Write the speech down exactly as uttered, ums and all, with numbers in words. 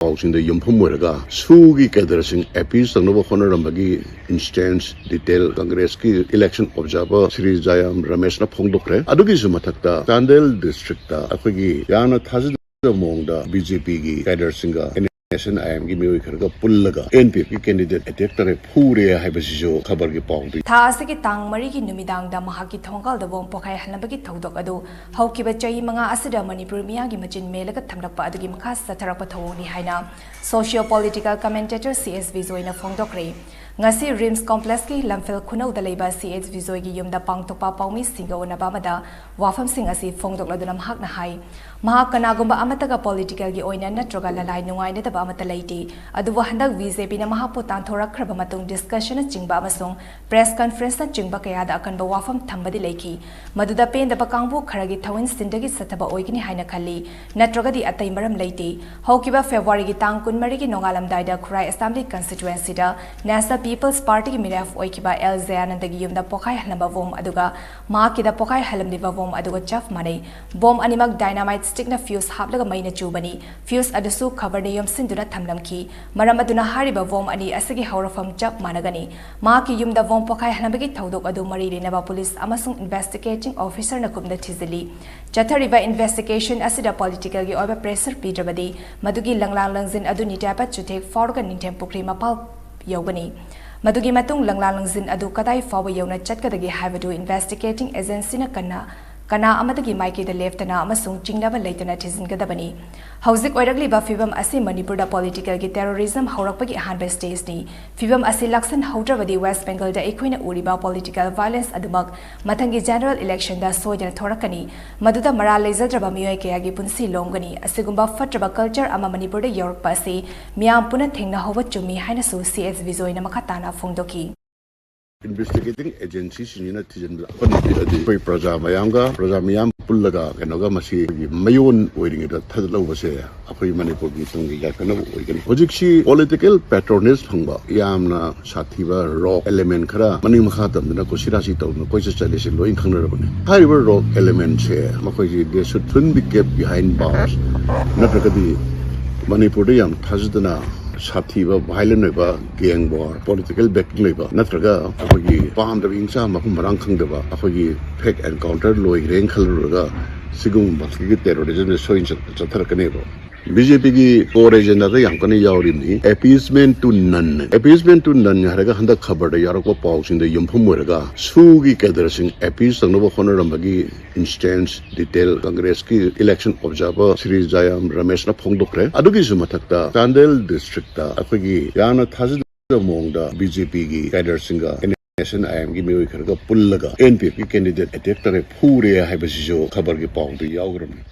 ꯄꯥꯎꯁꯤꯡꯗ ꯌꯨꯝꯐꯝ ꯑꯣꯏꯔꯒ ꯁꯨꯒꯤ ꯀꯦꯗꯔꯁꯤꯡ ꯑꯦꯄꯤꯁ ꯇꯧꯅꯕ ꯍꯣꯠꯅꯔꯝꯕꯒꯤ ꯏꯟꯁꯇꯦꯟꯁ ꯗꯤꯇꯦꯜ ꯀꯪꯒ꯭ꯔꯦꯁꯀꯤ ꯏꯂꯦꯛꯁꯟ ꯑꯣꯕꯖꯥꯔꯚꯔ ꯁ꯭ꯔꯤ ꯖꯥꯌꯥꯝ ꯔꯃꯦꯁꯅ ꯐꯣꯡꯗꯣꯛꯈ꯭ꯔꯦ꯫ ꯑꯗꯨꯒꯤꯁꯨ ꯃꯊꯛꯇ ꯆꯥꯟꯗꯦꯜ ꯗꯤꯁꯇ꯭ꯔꯤꯛꯇ ꯑꯩꯈꯣꯏꯒꯤ ꯌꯥꯝꯅ ꯊꯥꯖꯗꯕ ꯃꯑꯣꯡꯗ ꯕꯤ ꯖꯦ ꯄꯤꯒꯤ ꯀꯦꯗꯔꯁꯤꯡꯒ ꯑꯦꯟ ꯑꯦꯁ ꯑꯦꯟ ꯑꯥꯏ ꯑꯦꯝꯒꯤ ꯃꯤꯑꯣꯏ ꯈꯔꯒ ꯄꯨꯜꯂꯒ ꯑꯦꯟ ꯄꯤ ꯑꯦꯐꯀꯤ ꯀꯦꯟꯗꯤꯗꯦꯠ ꯑꯦꯇꯦꯛ ꯇꯧꯔꯦ, ꯐꯨꯔꯦ ꯍꯥꯏꯕꯁꯤꯁꯨ ꯈꯕꯔꯒꯤ ꯄꯥꯎꯗ꯫ ꯊꯥ ꯑꯁꯤꯒꯤ ꯇꯥꯡ ꯃꯔꯤꯒꯤ ꯅꯨꯃꯤꯗꯥꯡꯗ ꯃꯍꯥꯛꯀꯤ ꯊꯣꯡꯒꯥꯜꯗ ꯕꯣꯝ ꯄꯣꯈꯥꯏꯍꯜꯂꯝꯕꯒꯤ ꯊꯧꯗꯣꯛ ꯑꯗꯨ ꯍꯧꯈꯤꯕ ꯆꯍꯤ ꯃꯉꯥ ꯑꯁꯤꯗ ꯃꯅꯤꯄꯨꯔ ꯃꯤꯌꯥꯝꯒꯤ ꯃꯆꯤꯟ ꯃꯦꯜꯂꯒ ꯊꯝꯂꯛꯄ ꯑꯗꯨꯒꯤ ꯃꯈꯥ ꯆꯠꯊꯔꯛꯄ ꯊꯧꯑꯣꯡꯅꯤ ꯍꯥꯏꯅ socio political commentator C S ꯕꯤꯖꯣꯏꯅ ꯐꯣꯡꯗꯣꯛꯈ꯭ꯔꯦ꯫ ꯉꯁꯤ ꯔꯤꯝꯁ ꯀꯣꯝꯄ꯭ꯂꯦꯛꯁꯀꯤ ꯂꯝꯐꯦꯜ ꯈꯨꯅꯧꯗ ꯂꯩꯕ ꯁꯤ ꯑꯦꯁ ꯕꯤꯖꯣꯏꯒꯤ ꯌꯨꯝꯗ ꯄꯥꯡꯊꯣꯛꯄ ꯄꯥꯎꯃꯤꯁꯤꯡꯒ ꯎꯅꯕ ꯑꯃꯗ ꯋꯥꯐꯝꯁꯤꯡ ꯑꯁꯤ ꯐꯣꯡꯗꯣꯛꯂꯗꯨꯅ ꯃꯍꯥꯛꯅ ꯍꯥꯏ, ꯃꯍꯥꯛ ꯀꯅꯥꯒꯨꯝꯕ ꯑꯃꯠꯇꯒ ꯄꯣꯂꯤꯇꯤꯀꯦꯜꯒꯤ ꯑꯣꯏꯅ ꯅꯠꯇ꯭ꯔꯒ ꯂꯂꯥꯏ ꯅꯨꯡꯉꯥꯏꯅꯗꯕ ꯑꯃꯠꯇ ꯂꯩꯇꯦ, ꯑꯗꯨꯕꯨ ꯍꯟꯗꯛ ꯕꯤ ꯖꯦ ꯄꯤꯅ ꯃꯍꯥꯛꯄꯨ ꯇꯥꯟꯊꯣꯔꯛꯈ꯭ꯔꯕ ꯃꯇꯨꯡ ꯗꯤꯁꯀꯁꯟꯅꯆꯤꯡꯕ ꯑꯃꯁꯨꯡ ꯄ꯭ꯔꯦꯁ ꯀꯟꯐꯔꯦꯟꯁꯅꯆꯤꯡꯕ ꯀꯌꯥꯗ ꯑꯀꯟꯕ ꯋꯥꯐꯝ ꯊꯝꯕꯗꯤ ꯂꯩꯈꯤ꯫ ꯃꯗꯨꯗ ꯄꯦꯟꯗꯕ ꯀꯥꯡꯕꯨ ꯈꯔꯒꯤ ꯊꯧꯏꯟꯁꯤꯟꯗꯒꯤ ꯆꯠꯊꯕ ꯑꯣꯏꯒꯅꯤ ꯍꯥꯏꯅ ꯈꯜꯂꯤ, ꯅꯠꯇ꯭ꯔꯒꯗꯤ ꯑꯇꯩ ꯃꯔꯝ ꯂꯩꯇꯦ꯫ ꯍꯧꯈꯤꯕ ꯐꯦꯕ꯭ꯔꯨꯋꯥꯔꯤꯒꯤ ꯇꯥꯡ ꯀꯨꯟꯃꯔꯤꯒꯤ ꯅꯣꯡꯉꯥꯜꯂꯝꯗꯥꯏꯗ ꯈꯨꯔꯥꯏ ꯑꯦꯁꯦꯝꯕ꯭ꯂꯤ ꯀꯟꯁꯇꯤꯇ꯭ꯋꯦꯟꯁꯤꯗ ꯅꯦꯁꯅꯦꯜ ꯄꯤꯄꯜꯁ ꯄꯥꯔꯇꯤꯒꯤ ꯃꯤꯔꯦꯞ ꯑꯣꯏꯈꯤꯕ ꯑꯦꯜ ꯖꯌꯥꯅꯟꯗꯒꯤ ꯌꯨꯝꯗ ꯄꯣꯈꯥꯏꯍꯜꯂꯝꯕ ꯕꯣꯝ ꯑꯗꯨꯒ ꯃꯍꯥꯛꯀꯤꯗ ꯄꯣꯈꯥꯏꯍꯜꯂꯝꯂꯤꯕ ꯕꯣꯝ ꯑꯗꯨꯒ ꯆꯞ ꯃꯥꯟꯅꯩ꯫ ꯕꯣꯝ ꯑꯅꯤꯃꯛ ꯗꯥꯏꯅꯥꯃꯥꯏꯠ ꯁ꯭ꯇꯤꯛꯅ ꯐ꯭ꯌꯨꯁ ꯍꯥꯞꯂꯒ ꯃꯩꯅ ꯆꯨꯕꯅꯤ꯫ ꯐ꯭ꯌꯨꯁ ꯑꯗꯨꯁꯨ ꯈꯕꯔꯅ ꯌꯣꯝꯁꯤꯟꯗꯨꯅ ꯊꯝꯂꯝꯈꯤ꯫ ꯃꯔꯝ ꯑꯗꯨꯅ ꯍꯥꯏꯔꯤꯕ ꯕꯣꯝ ꯑꯅꯤ ꯑꯁꯤꯒꯤ ꯍꯧꯔꯛꯐꯝ ꯆꯞ ꯃꯥꯟꯅꯒꯅꯤ꯫ ꯃꯍꯥꯛꯀꯤ ꯌꯨꯝꯗ ꯕꯣꯝ ꯄꯣꯈꯥꯏꯍꯟꯕꯒꯤ ꯊꯧꯗꯣꯛ ꯑꯗꯨ ꯃꯔꯤ ꯂꯩꯅꯕ ꯄꯨꯂꯤꯁ ꯑꯃꯁꯨꯡ ꯏꯟꯚꯦꯁꯇꯤꯒꯦꯇꯤꯡ ꯑꯣꯐꯤꯁꯔꯅ ꯀꯨꯞꯅ ꯊꯤꯖꯤꯜꯂꯤ꯫ ꯆꯠꯊꯔꯤꯕ ꯏꯟꯚꯦꯁꯇꯤꯒꯦꯁꯟ ꯑꯁꯤꯗ ꯄꯣꯂꯤꯇꯤꯀꯦꯜꯒꯤ ꯑꯣꯏꯕ ꯄ꯭ꯔꯦꯁꯔ ꯄꯤꯗ꯭ꯔꯕꯗꯤ ꯃꯗꯨꯒꯤ ꯂꯪꯂꯥꯡ ꯂꯪꯖꯤꯟ ꯑꯗꯨ ꯅꯤꯇꯥꯄꯥꯠ ꯆꯨꯊꯦꯛ ꯐꯥꯎꯔꯒ ꯅꯤꯡꯊꯦꯝ ꯄꯨꯈ꯭ꯔꯤ ꯃꯄꯥꯜ ꯌꯧꯒꯅꯤ꯫ ꯃꯗꯨꯒꯤ ꯃꯇꯨꯡ ꯂꯪꯂꯥꯡ ꯂꯪꯖꯤꯟ ꯑꯗꯨ ꯀꯗꯥꯏ ꯐꯥꯎꯕ ꯌꯧꯅ ꯆꯠꯀꯗꯒꯦ ꯍꯥꯏꯕꯗꯨ ꯏꯟꯚꯦꯁꯇꯤꯒꯦꯇꯤꯡ ꯑꯦꯖꯦꯟꯁꯤꯅ ꯀꯟꯅ ꯀꯅꯥ ꯑꯃꯠꯇꯒꯤ ꯃꯥꯏꯀꯩꯗ ꯂꯦꯞꯇꯅ ꯑꯃꯁꯨꯡ ꯆꯤꯡꯅꯕ ꯂꯩꯇꯅ ꯊꯤꯖꯤꯟꯒꯗꯕꯅꯤ꯫ ꯍꯧꯖꯤꯛ ꯑꯣꯏꯔꯛꯂꯤꯕ ꯐꯤꯕꯝ ꯑꯁꯤ ꯃꯅꯤꯄꯨꯔꯗ ꯄꯣꯂꯤꯇꯤꯀꯦꯜꯒꯤ ꯇꯦꯔꯣꯔꯤꯖꯝ ꯍꯧꯔꯛꯄꯒꯤ ꯑꯍꯥꯟꯕ ꯁ꯭ꯇꯦꯖꯅꯤ꯫ ꯐꯤꯕꯝ ꯑꯁꯤ ꯂꯥꯛꯁꯤꯟꯍꯧꯗ꯭ꯔꯕꯗꯤ ꯋꯦꯁ ꯕꯦꯡꯒꯜꯗ ꯑꯩꯈꯣꯏꯅ ꯎꯔꯤꯕ ꯄꯣꯂꯤꯇꯤꯀꯦꯜ ꯚꯥꯏꯂꯦꯟꯁ ꯑꯗꯨꯃꯛ ꯃꯊꯪꯒꯤ ꯖꯦꯅꯔꯦꯜ ꯏꯂꯦꯛꯁꯟꯗ ꯁꯣꯏꯗꯅ ꯊꯣꯔꯛꯀꯅꯤ꯫ ꯃꯗꯨꯗ ꯃꯔꯥꯜ ꯂꯩꯖꯗ꯭ꯔꯕ ꯃꯤꯑꯣꯏ ꯀꯌꯥꯒꯤ ꯄꯨꯟꯁꯤ ꯂꯣꯝꯒꯅꯤ꯫ ꯑꯁꯤꯒꯨꯝꯕ ꯐꯠꯇ꯭ꯔꯕ ꯀꯜꯆꯔ ꯑꯃ ꯃꯅꯤꯄꯨꯔꯗ ꯌꯧꯔꯛꯄ ꯑꯁꯤ ꯃꯤꯌꯥꯝ ꯄꯨꯟꯅ ꯊꯦꯡꯅꯍꯧꯕ ꯆꯨꯝꯃꯤ ꯍꯥꯏꯅꯁꯨ ꯁꯤ ꯑꯦꯁ ꯕꯤꯖꯣꯏꯅ ꯃꯈꯥ ꯇꯥꯅ ꯐꯣꯡꯗꯣꯛꯈꯤ꯫ ꯏꯟꯚꯦꯁꯇꯤꯒꯦꯇꯤꯡ ꯑꯦꯖꯦꯟꯁꯤꯁꯤꯡꯁꯤꯅ ꯊꯤꯖꯤꯟꯕꯗ ꯑꯩꯈꯣꯏꯅ ꯄꯤꯔꯗꯤ ꯑꯩꯈꯣꯏ ꯄ꯭ꯔꯖꯥ ꯃꯌꯥꯝꯒ ꯄ꯭ꯔꯖꯥ ꯃꯤꯌꯥꯝ ꯄꯨꯜꯂꯒ ꯀꯩꯅꯣꯒ ꯃꯁꯤ ꯑꯩꯈꯣꯏꯒꯤ ꯃꯌꯣꯟ ꯑꯣꯏꯔꯤꯉꯩꯗ ꯊꯥꯗꯠꯍꯧꯕꯁꯦ ꯑꯩꯈꯣꯏ ꯃꯅꯤꯄꯨꯔꯒꯤ ꯇꯨꯡꯒꯤ ꯌꯥꯏꯐꯅꯕ ꯑꯣꯏꯒꯅꯤ꯫ ꯍꯧꯖꯤꯛꯁꯤ ꯄꯣꯂꯤꯇꯤꯀꯦꯜ ꯄꯦꯇ꯭ꯔꯣꯅꯦꯖ ꯐꯪꯕ ꯌꯥꯝꯅ ꯁꯥꯊꯤꯕ ꯔꯣꯛ ꯑꯦꯂꯤꯃꯦꯟ ꯈꯔ ꯃꯅꯤꯡ ꯃꯈꯥ ꯇꯝꯗꯅ ꯀꯨꯁꯤꯔꯥꯁꯤ ꯇꯧꯗꯅ ꯀꯣꯏꯆꯠ ꯆꯠꯂꯤꯁꯤ ꯂꯣꯏ ꯈꯪꯅꯔꯕꯅꯤ꯫ ꯍꯥꯏꯔꯤꯕ ꯔꯣꯛ ꯑꯦꯂꯤꯃꯦꯟꯁꯦ ꯃꯈꯣꯏꯁꯤ they should soon be kept behind bars, ꯅꯠꯇ꯭ꯔꯒꯗꯤ ꯃꯅꯤꯄꯨꯔꯗ ꯌꯥꯝ ꯊꯥꯖꯗꯅ ꯁꯥꯊꯤꯕ, violent ꯑꯣꯏꯕ, gang war, political backing ꯂꯩꯕ, ꯅꯠꯇ꯭ꯔꯒ ꯑꯩꯈꯣꯏꯒꯤ ꯄꯥꯝꯗꯕ, ꯏꯪꯆꯥ ꯃꯐꯝ ꯃꯔꯥꯡ ꯈꯪꯗꯕ, ꯑꯩꯈꯣꯏꯒꯤ fake encounter ꯂꯣꯏꯈ꯭ꯔꯦꯅ ꯈꯜꯂꯨꯔꯒ ꯁꯤꯒꯨꯝꯕ terrorism ꯁꯦ ꯁꯣꯏꯗꯅ ꯆꯠ-, ꯆꯠꯊꯔꯛꯀꯅꯦꯕ꯫ ꯕꯤ ꯖꯦ ꯄꯤꯒꯤ core agenda ꯗ ꯌꯥꯝ ꯀꯟꯅ ꯌꯥꯎꯔꯤꯕꯅꯤ appeasement to none꯫ Appeasement to none ꯍꯥꯏꯔꯒ ꯍꯟꯗꯛ ꯈꯕꯔꯗ ꯌꯥꯎꯔꯛꯄ ꯄꯥꯎꯁꯤꯡꯗ ꯌꯨꯝꯐꯝ ꯑꯣꯏꯔꯒ ꯁꯨꯒꯤ cadre ꯁꯤꯡ appease ꯇꯧꯅꯕ ꯍꯣꯠꯅꯔꯝꯕꯒꯤ instance detail ꯀꯪꯒ꯭ꯔꯦꯁꯀꯤ election observer Shri Jairam ꯔꯃꯦꯁꯅ ꯐꯣꯡꯗꯣꯛꯈ꯭ꯔꯦ꯫ ꯑꯗꯨꯒꯤꯁꯨ ꯃꯊꯛꯇ ꯆꯥꯟꯗꯦꯜ district ꯇ ꯑꯩꯈꯣꯏꯒꯤ ꯌꯥꯝꯅ ꯊꯥꯖꯗꯕ ꯃꯑꯣꯡꯗ ꯕꯤ ꯖꯦ ꯄꯤꯒꯤ cadre ꯁꯤꯡꯒ ꯑꯦꯟ ꯑꯦꯁ ꯑꯦꯟ ꯑꯥꯏ ꯑꯦꯝꯒꯤ ꯃꯤꯑꯣꯏ ꯈꯔꯒ ꯄꯨꯜꯂꯒ ꯑꯦꯟ ꯄꯤ ꯑꯦꯐꯀꯤ candidate attack ꯇꯧꯔꯦ, ꯐꯨꯔꯦ ꯍꯥꯏꯕꯁꯤꯁꯨ ꯈꯕꯔꯒꯤ ꯄꯥꯎꯗ ꯌꯥꯎꯈ꯭ꯔꯕꯅꯤ꯫